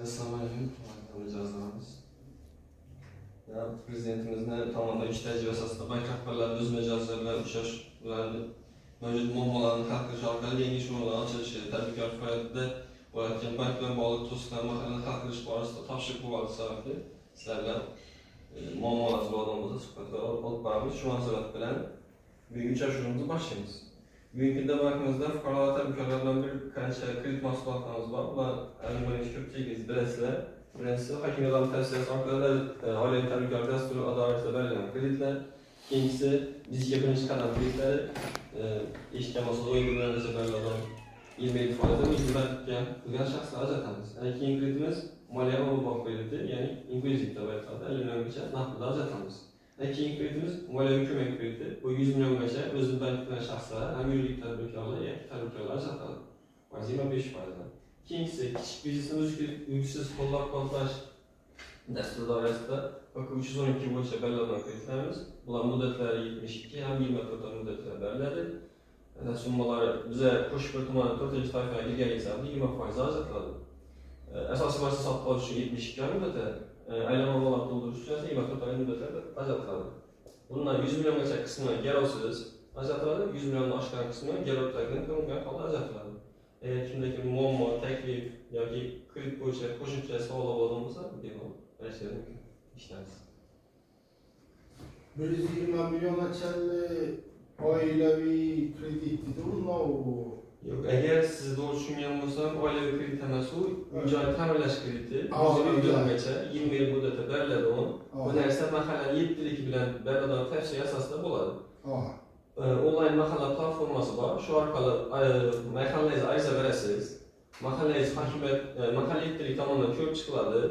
Assalomu alaykum, hurmatli mijozlarimiz. Prezidentimizni tomonidan 3 tajriba asosida bank rahbarlari o'z mijozlari bilan uchrashuv bilan mavjud muammolarni hal qilish orqali yangi ish o'rinlari ochilishi, tadbirkor faoliyatida bo'layotgan bank bilan bog'liq to'siqlarni mahalliy hal qilish borasida topshiriq bo'lgani sababli sizlar bilan muammolar bo'lgan bo'lsa, suhbatlar olib boramiz. Shu munosabat bilan bugungi uchrashuvimizni boshlaymiz. Bugungi kunda bankimizda fuqarolar, tadbirkorlar bilan bir qancha kredit mahsulotlarimiz bor. Bular ko'pchiligingiz bilasizlar. Birinchisi, hokimiyat tavsiyasi orqali oilaviy tadbirkor dasturi doirasida berilgan kreditlar. Ikkinchisi, bizga birinchi qadam kreditlari. Eshitgan bo'lsangiz, 17 milliongacha beriladigan 27% o'zini band qilgan shaxslar ajratamiz. Ana keyingi kreditimiz moliya va bank krediti, ya'ni inklyuziv deb aytiladi, 50 milliongacha naqd pulda ajratamiz. Ana keyingi kreditimiz moliyaviy ko'mak krediti. Bu 100 milliongacha o'zini band qilgan shaxslar ham yuridik tadbirkorlar yoki tadbirkorlar ajratadi. Foiz 25%. Keyingisi, kichik biznesni uzluksiz qo'llab-quvvatlash dasturi doirasida PK 312 bo'yicha beriladigan kreditlarimiz. Bular muddatlari 72 ham 24 oy muddatlar beriladi. Summalari biza Qo'shko'l tumani 4-toifaga kirganlik sababli 20% ajratiladi. Asosiy mashina sotib olish uchun 72 oy muddati, aylanma mollar to'ldirish uchun esa 24 oy muddatlar ajratiladi. Bundan 100 milliongacha qismi garovsiz ajratiladi, 100 milliondan oshgan qismi garov taqdim qilingan holda ajratiladi. Agar kimda kim muammo, taklif yoki kredit bo'yicha qo'shimcha savollar bo'lgan bo'lsa, bemalol berishlari mumkin. Ishlaymiz. 120 milyongacha oilaviy kredit dedi u. Yo'q, agar siz to'g'ri tushungan bo'lsam, oilaviy kredit emas u, uy-joy ta'mirlash krediti. 100 milliongacha 20 yil muddatda beriladi u. Bu narsa mahallani yettiligi bilan beriladigan tavsiya asosida bo'ladi. Onlayn mahalla platformasi bor. Shu orqali mahallangizga ariza berasiz. Mahallangiz hokimiyat, mahalla yettilik tomonidan ko'rib chiqiladi.